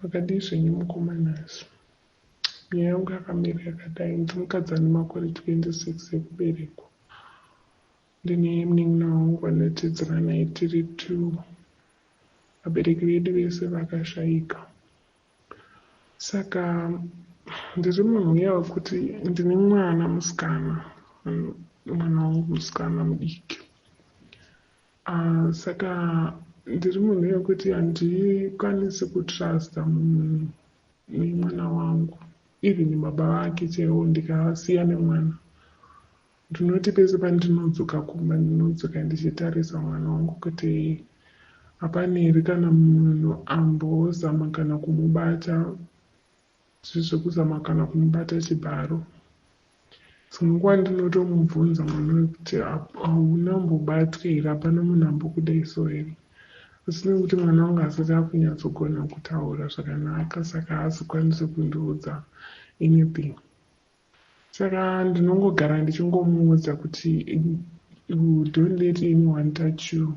Makadii zvenyu mukoma Nashe? Nyaya yangu yakamira yakadai. Ndiri mukadzi ane makore 26 ekuberekwa. Ndine munin'ina wangu wandinotedzera naye tiri two. Vabereki vedu vese vakashaika. Saka ndiri munhu uya wekuti ndine mwana musikana, mwana wangu musikana mudiki. Saka ndiri munhu wekuti handikwanisi kutrusta munhu nemwana wangu, even baba vake chaivo ndikavasiya nemwana. Ndinoti pese pandinodzoka kumba ndinodzoka ndichitarisa mwana wangu kuti hapana here kana munhu ambozama kana kumubata zvekuzama kana kumubata chibharo. Dzimwe nguva ndinotomubvunza mwana uyu kuti hauna kumbobatwa here, hapana munhu ambokudai so here. Asi nekuti mwana wangu asati akunyatsogona kutaura zvakanaka saka haazokwanisi kundiudza anything. Saka ndinongogara ndichingomuudza kuti don't let anyone touch you,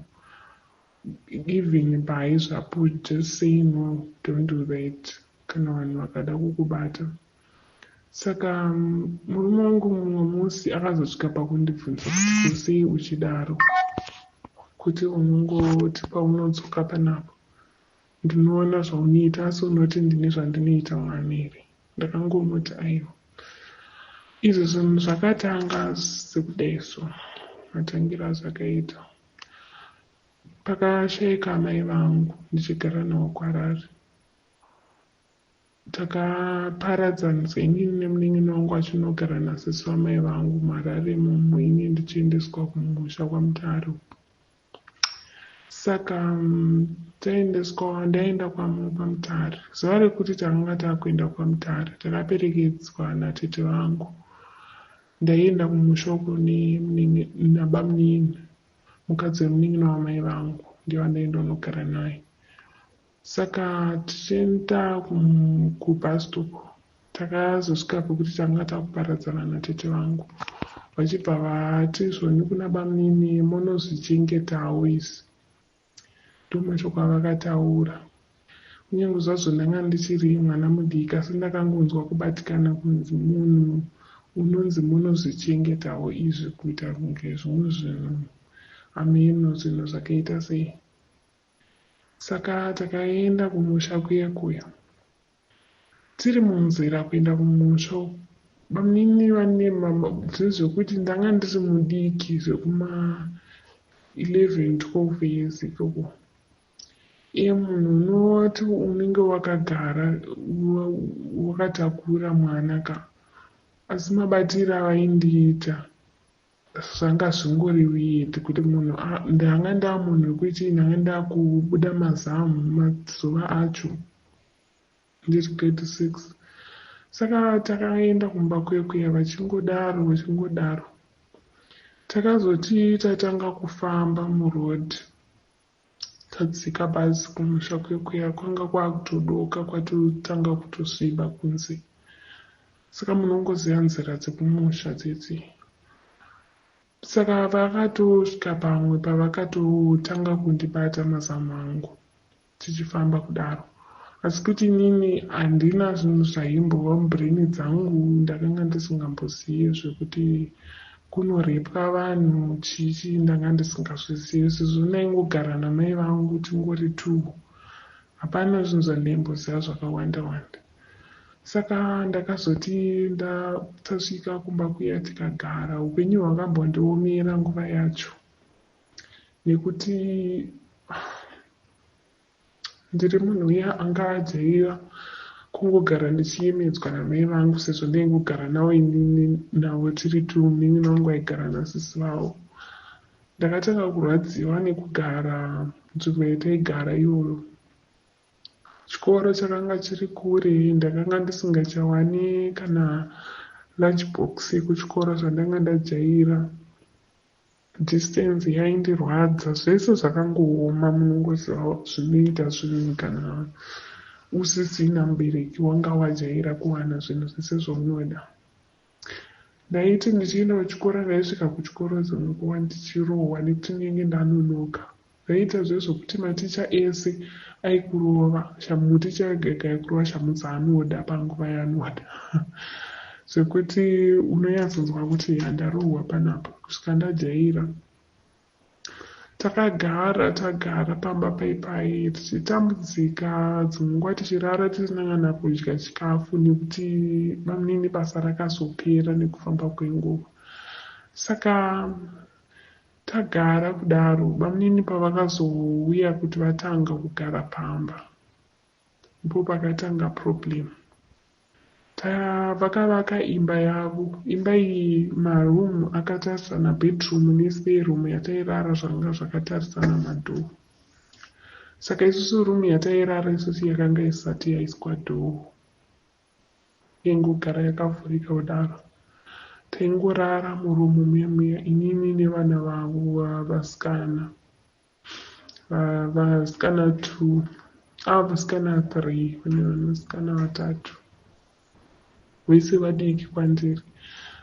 even pai zvapo, just say no, don't do that kana vanhu vakada kukubata. Saka murume wangu mumwe musi akazosvika pakundibvunza kuti kusei uchidaro, kuti unongoti paunodzoka panapa ndinoona zvaunoita asi unoti ndine zvandinoita mwana here. Ndakangomuti aiwa. Izvi zvinhu zvakatanga sekudai so, matangiro azvakaita. Pakashaika amai vangu ndichigara navo kuHarare. Takaparadzaniswa inini nemunin'ina wangu achinogara nasisi vamai vangu muHarare imomo, ini ndichiendeswa kumusha kwaMutare. Saka taendeswa, ndaenda kwaMutare. Zuva rekuti takanga takuenda kwaMutare takaperekedzwa natete vangu. Ndaienda kumusha uku nabamunini, mukadzi wemunin'ina wamai vangu, ndiye wandaienda kunogara naye. Saka tichienda kubus stop takazosvika pekuti tanga takuparadzana natete vangu, vachibva vati zvoni kuna bamunini munozvichengetawo izvi. Ndomashoko avakataura. Kunyange zvazvo ndanga ndichiri mwana mudiki asi ndakangonzwa kubatikana kunzi munhu unonzi munozvichengetawo izvi kuita kunge zvimwe zvinhu hameno zvinhu zvakaita sei. Saka takaenda kumusha kuya kuya. Tiri munzira kuenda kumusha uku, bamunini vane zvekuti ndanga ndiri mudiki zvekuma 11 12 years ikoko. Iye munhu unoti unenge wakagara wakatakura mwana ka, asi mabatiro avaindiita zvanga zvingori weird kuti munhu ndanga ndamunhu wekuti ndanga ndakubuda mazamu mazuva acho ndiri grade 6. Saka takaenda kumba kuya kuya vachingodaro vachingodaro. Takazoti tatanga kufamba muroad tadzika bhazi kumusha kuya kuya, kwanga kwakutodoka, kwatotanga kutosviba kunze. Saka munongoziva nzira dzekumusha dzedzi. Saka vakatosvika pamwe pavakatotanga kundibata mazamu angu tichifamba kudaro. Asi kuti inini handina zvinhu zvaimbova mubrain dzangu, ndakanga ndisingambozivi zvekuti kunorepwa vanhu chii, ndanga ndisingazvizivi sezvo ndaingogara namai vangu tingori two. Hapana zvinhu zvandaimboziva zvakawanda wanda. Saka ndakazoti tasvika kumba kuya tikagara, upenyu hwakambondiomera nguva yacho nekuti ndiri munhu uya anga ajaira kungogara ndichiyemedzwa namai vangu sezvo ndaingogara navo inini navo tiri two, munin'ina wangu aigara nasisi vavo. Ndakatanga kurwadziwa nekugara nzvimbo yataigara iyoyo. Chikoro chakanga chiri kure, ndakanga ndisingachawani kana lunch box yekuchikoro zvandanga ndajaira. Distance yaindirwadza, zvese zvakangooma. Munongoziva zvinoita zvinhu kana usisina mubereki wanga wajaira kuwana zvinhu zvese zvaunoda. Ndaiti ndichienda kuchikoro, ndaisvika kuchikoro dzimwe nguva ndichirohwa nekuti ndinenge ndanonoka. Zvaiita zvezvokuti maticha ese aikurova, muticha ega ega aikurova shamhu dzaanoda panguva yaanoda, zvekuti unonyatsonzwa kuti handarohwa panapa kusvika ndajaira. Takagara tagara pamba paipai tichitambudzika, dzimwe nguva tichirara tisina kana kudya chikafu nekuti bamunini basa rakazopera nekufamba kwenguva. Saka tagara kudaro, bamunini pavakazouya kuti vatanga kugara pamba, ndipo pakatanga problem. Vakavaka imba yavo. Imba iyi maroom akatarisana, bedroom nespare room yatairara zvanga zvakatarisana madoor. Saka isusu room yatairara isusu yakanga isati yaiswa door, yaingogara yakavhurika kudaro. Taingorara muroom muya muya, inini nevana vavo vasikana, vasikana two, vasikana three, kune vanasikana vatatu, vese vadiki kwandiri.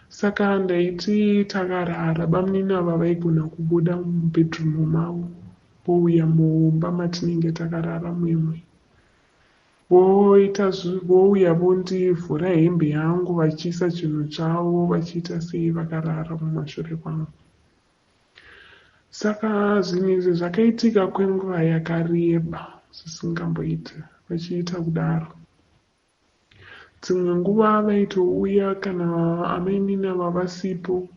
Saka ndaiti takarara, bamunini ava vaigona kubuda mubedroom mavo vouya mumba matinenge takarara muimwe, voita vouya vondivhura hembe yangu vachiisa chinhu chavo, vachiita sei, vakarara mumashure kwangu. Saka zvinhu izvi zvakaitika kwenguva yakareba zvisingamboiti, vachiita kudaro. Dzimwe nguva vaitouya kana amainini ava vasipo,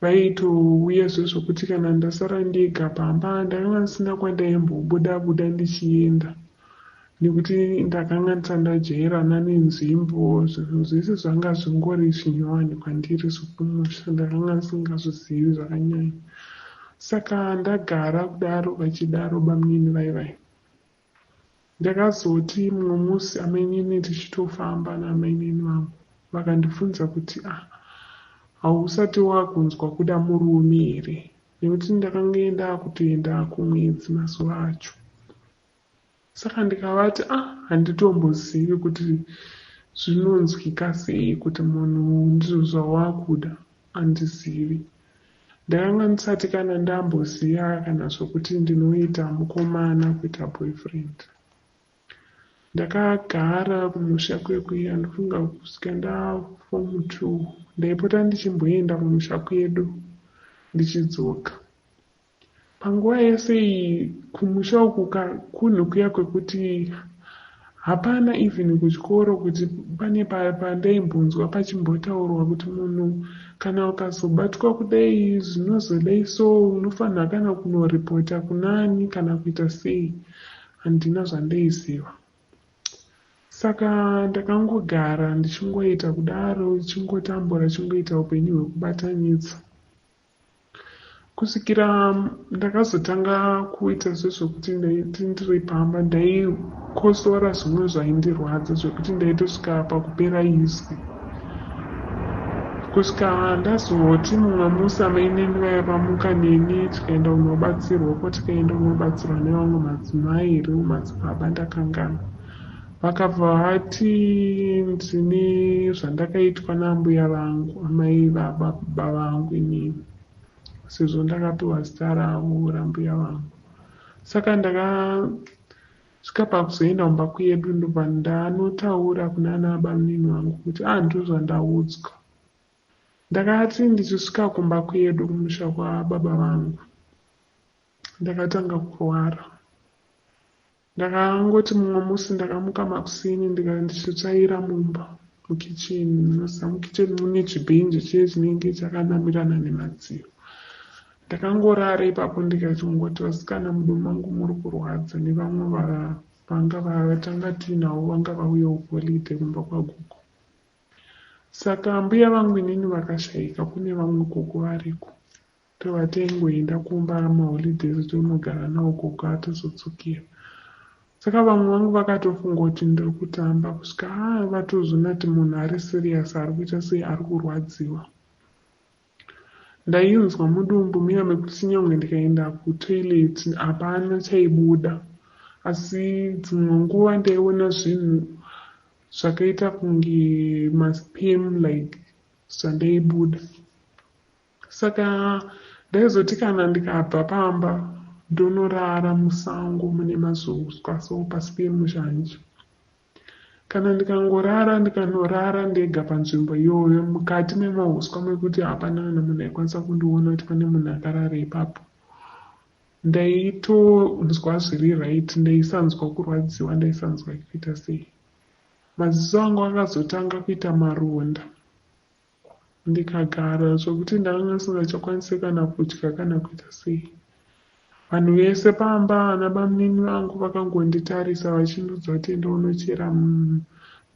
vaitouya zvezvokuti kana ndasara ndega pamba, ndakanga ndisina kwandaimbobuda buda ndichienda nekuti ndakanga ndisati ndajairana nenzvimbo. Zvinhu zvese zvanga zvingori zvinyowani kwandiri, zvekumusha ndakanga ndisingazvizivi zvakanyanya. Saka ndagara kudaro vachidaro bamunini vai vai, ndakazoti mumwe musi amainini tichitofamba naamainini vangu, vakandibvunza kuti, "Ah, hausati wakunzwa kuda murume here?" Nekuti ndakanga ndakutoenda kumwedzi mazuva acho. Saka ndikavati, "Ah, handitombozivi kuti zvinonzwika sei kuti munhu ndizvo zvawakuda, handizivi." Ndakanga ndisati kana ndamboziva kana zvokuti ndinoita mukomana, kuita boyfriend. Ndakagara kumusha kwekuya, ndofunga kusvika ndaform 2. Ndaipota ndichimboenda kumusha kwedu ndichidzoka. Panguva yese iyi kumusha uku kunhu kuya kwekuti hapana even kuchikoro kuti pane pandaimbonzwa pachimbotaurwa kuti munhu kana ukazobatwa kudai zvinozodai, so unofanira kana kunoripota kunani kana kuita sei. Handina zvandaiziva. Saka ndakangogara ndichingoita kudaro, chingotambura, chingoita upenyu hwekubatanidza, kusvikira ndakazotanga kuita zvezvokuti ndaiti ndiri pamba ndaikosora zvimwe zvaindirwadza, zvekuti ndaitosvika pakupera izwi. Kusvika ndazoti mumwe musi amainini vaya vamuka neni, tikaenda kunobatsirwa. Kwatikaenda kunobatsirwa nevamwe madzimai here, madzibaba, ndakanganwa. Vakabva vati ndine zvandakaitwa naambuya vangu, amai vababa vangu inini, sezvo ndakapiwa zita ravo rambuya vangu. Saka ndakasvika pakuzoenda kumba kwedu, ndobva ndanotaura kuna nabamunini vangu kuti, "A, ndo zvandaudzwa." Ndakati ndichisvika kumba kwedu, kumusha kwababa vangu, ndakatanga kurwara. Ndakangoti mumwe musi ndakamuka makuseni, ndichitsvaira mumba mukicheni. Munoziva mukicheni mune chibhenji chiye chinenge chakanamirana nemadziro. Ndakangorara ipapo, ndikachingoti, "Vasikana, mudumbu mangu muri kurwadza." Nevamwe vanga vatanga tiinavo vanga vauyawo kuholiday kumba kwagogo. Saka mbuya vangu inini vakashayika, kune vamwe gogo variko, tovataingoenda kumba maholidays tonogara navo, gogo atozodzokera. Saka vamwe vangu vakatofunga kuti ndiri kutamba, kusvika a vatozoona kuti munhu ari serious, ari kuita sei, ari kurwadziwa. Ndainzwa mudumbu muya mekuti nyange ndikaenda kutoilet hapana chaibuda, asi dzimwe nguva ndaiona zvinhu zvakaita kunge masperm like zvandaibuda. Saka ndaizoti kana ndikabva pamba Ndonorara musango mune mazuswa so pasi pemuzhanje. Kana ndikangorara ndikanorara ndega panzvimbo iyoyo mukati memahuswa mekuti hapana kana munhu aikwanisa kundiona kuti pane munhu akarara ipapo. Ndaitonzwa zviri right, ndaisanzwa kurwadziwa, ndaisanzwa kuita sei. Maziso angu akazotanga kuita maronda ndikagara zvekuti ndakanga ndisingachakwanisi kana kudya kana kuita sei. Vanhu vese pamba ana bamunini vangu vakangonditarisa vachindiudza kuti enda unochera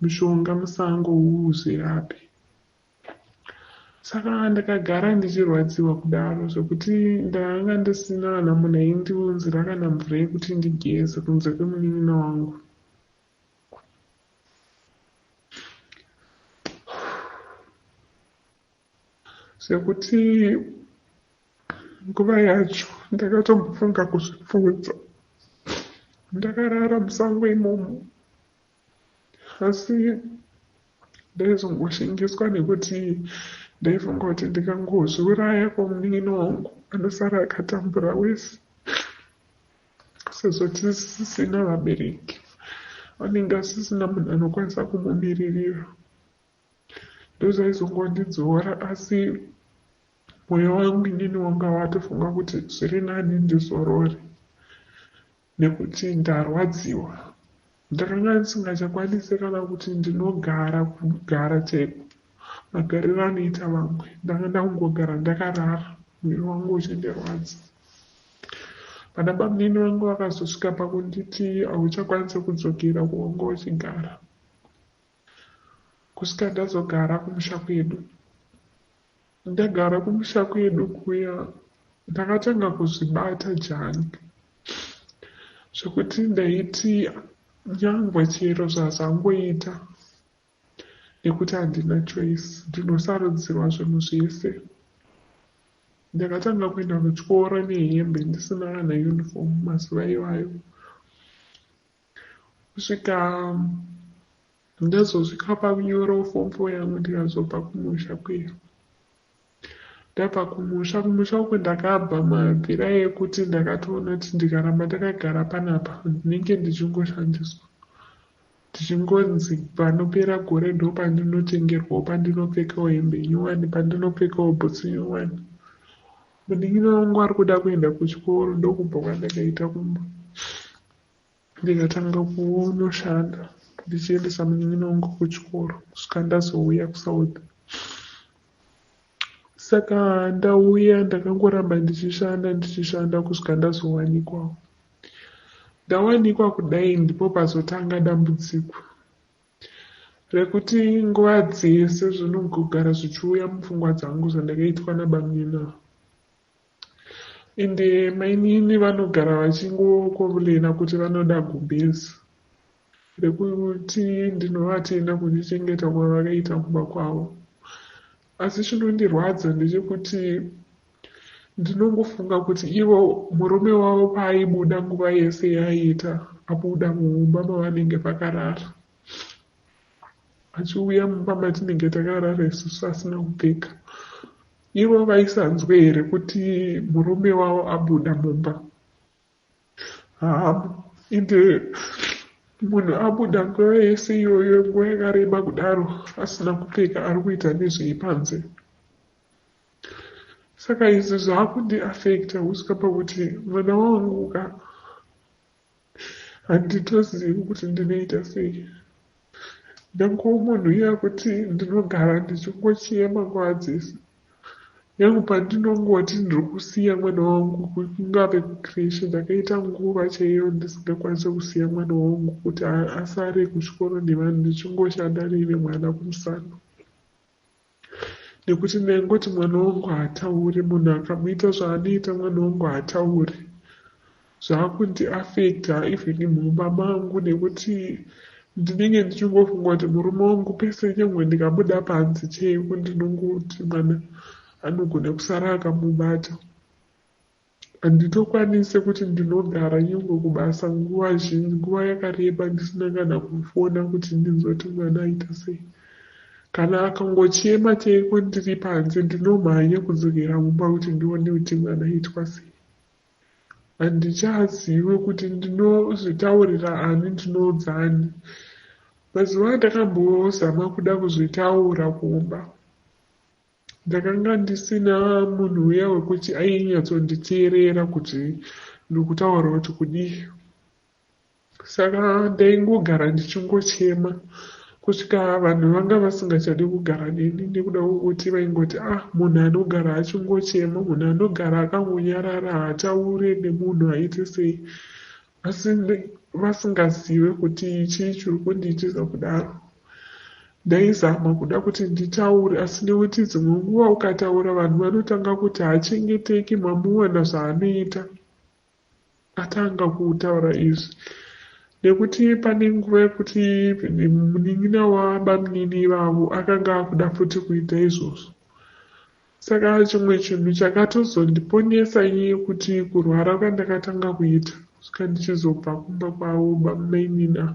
mushonga musango uzvirape. Saka ndakagara ndichirwadziwa kudaro zvekuti ndakanga ndisina kana munhu aindiunzira kana mvura yekuti ndigeze kunze kwemunin'ina wangu. Zvekuti nguva yacho ndakatombofunga kuzvipfuudza. Ndakarara musango imomo asi ndaizongoshingiswa nekuti ndaifunga kuti ndikangozviuraya ko munin'ina wangu anosara akatambura wese sezvo tisisina vabereki anenge asisina munhu anokwanisa kumumiririra. Ndozvaizongondidzora asi mwoyo wangu inini wanga watofunga kuti zviri nani ndizorore nekuti ndarwadziwa. Ndakanga ndisingachakwanisi kana kuti ndinogara kugara chaiko magariro anoita vamwe. Ndanga ndakungogara ndakarara muviri wangu uchindirwadza. Vana bamunini vangu vakazosvika pakunditi hauchakwanisi kudzokera kwawanga uchigara. Kusvika ndazogara kumusha kwedu. Ndagara kumusha kwedu kuya ndakatanga kuzvibata jani zvekuti ndaiti nyangwe chero zvazvangoita nekuti handina choice ndinosarudzirwa zvinhu zvese. Ndakatanga kuenda kuchikoro nehembe ndisina kana uniform mazuva iwayo kusvika ndazosvika pakunyorawo form four yangu ndikazobva kumusha kuya. Ndabva kumusha, kumusha uku ndakabva mabvira ekuti ndakatoona kuti ndikaramba ndakagara panapa ndinenge ndichingoshandiswa. Ndichingonzi panopera gore ndopandinotengerwawo pandinopfekawo hembe nyowani, pandinopfekawo bhutsu nyowani. Munin'ina wangu ari kuda kuenda kuchikoro ndokubva kwandakaita kumba. Ndikatanga kunoshanda ndichiendesa munin'ina wangu kuchikoro kusvika ndazouya kuSouth. Saka ndauya ndakangoramba ndichishanda ndichishanda kusvika ndazowanikwawo. Ndawanikwa kudai ndipo pazotanga dambudziko rekuti nguva dzese zvinongogara zvichiuya mupfungwa dzangu zvandakaitwa nabamunini ava. Ende mainini vanogara vachingokomburena kuti vanoda gumbezi rekuti ndinovatenda kundichengeta kwavakaita kumba kwavo. Asi chinondirwadza ndechekuti ndinongofunga kuti ivo murume wavo paaibuda nguva yese yaaiita abuda mumba mavanenge vakarara achiuya mumba matinenge takarara isusu asina kupfeka. Ivo vaisanzwe here kuti murume wavo abuda mumba? Haamo. Ende munhu abuda nguva yese iyoyo nguva yakareba kudaro asina kupfeka ari kuita nezvei panze? Saka izvi zvakundiafekta kusvika pakuti mwana wangu ka handitozivi kuti ndinoita sei. Ndangova munhu uya wekuti ndinogara ndichingochema nguva dzese. Nyange pandinongoti ndiri kusiya mwana wangu kungave kukireshi ndakaita nguva chaiyo ndisingakwanisi kusiya mwana wangu kuti asare kuchikoro nevanhu ndichingoshanda ndiine mwana kumusana. Nekuti ndaingoti mwana wangu haatauri munhu akamuita zvaanoita mwana wangu haatauri. Zvakundiafecta even mumba mangu nekuti ndinenge ndichingofunga kuti murume wangu pese nyangwe ndikabuda panze chaiko ndinongoti mwana anogona kusara akamubata. Handitokwanise kuti ndinogara nyangwe kubasa nguva zhinji nguva yakareba ndisina kana kufona kuti ndinzwe kuti mwana aita sei. Kana akangochema chaiko ndiri panze ndinomhanya kudzokera mumba kuti ndione kuti mwana aitwa sei. Handichazivi kuti ndinozvitaurira ani, ndinoudza ani. Mazuva andakambozama kuda kuzvitaura kumba, ndakanga ndisina munhu uya wekuti ainyatsonditeerera kuti ndikutaura kuti kudii. Saka ndaingogara ndichingochema kusvika vanhu vanga vasingachadi kugara neni nekuda kwekuti vaingoti, ah, munhu anogara achingochema, munhu anogara akangonyarara, haataure nemunhu, aite sei. Asi vasingazive kuti chii chiri kundiitisa kudaro. Ndaizama kuda kuti nditaure, asi nekuti dzimwe nguva ukataura vanhu vanotanga kuti haachengeteki, mamuona zvaanoita, atanga kutaura izvi. Nekuti pane nguva yekuti munin'ina wabamunini ivavo akanga akuda futi kuita izvozvo. Saka chimwe chinhu chakatozondiponesa inyaya yekuti kurwara kwandakatanga kuita kusvika ndichizobva kumba kwavo bamainini ava,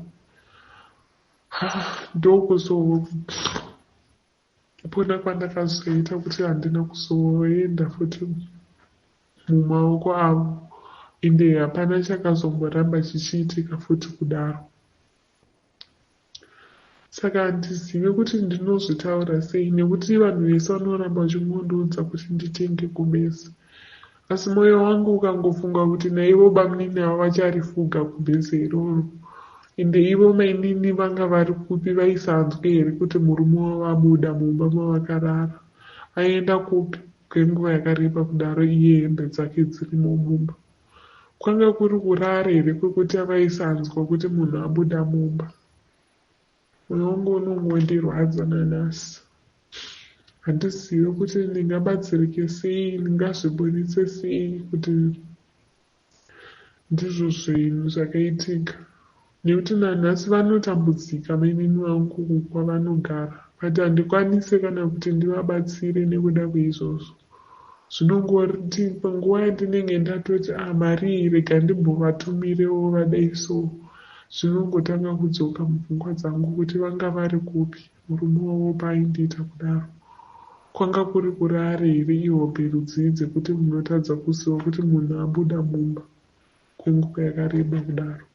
ndokuzopona kwandakazoita kuti handina kuzoenda futi mumaoko avo, ende hapana chakazomboramba chichiitika futi kudaro. Saka handizive kuti ndinozvitaura sei nekuti vanhu vese vanoramba vachingondiudza kuti nditenge gumbeze. Asi mwoyo wangu ukangofunga kuti naivo bamunini ava vacharifuga gumbeze iroro. Ende ivo mainini vanga vari kupi, vaisanzwe here kuti murume wavo abuda mumba mavakarara? Aenda kupi kwenguva yakareba kudaro iye hembe dzake dzirimo mumba? Kwanga kuri kurara here kwekuti vaisanzwa kuti munhu abuda mumba? Mwoyo wangu unongondirwadza nanhasi. Handizive kuti ndingabatsirike sei, ndingazvibuditse sei kuti ndizvo zvinhu zvakaitika. Nekuti nanhasi vanotambudzika mainini vangu kwavanogara, but handikwanise kana kuti ndivabatsire nekuda kweizvozvo. Zvinongoti panguva yandinenge ndatoti, ah, mari iyi rega ndimbovatumirewo vadai so, zvinongotanga kudzoka mupfungwa dzangu kuti vanga vari kupi murume wavo paaindiita kudaro. Kwanga kuri kurara here, ihope rudzii dzekuti munotadza kuziva kuti munhu abuda mumba kwenguva yakareba kudaro?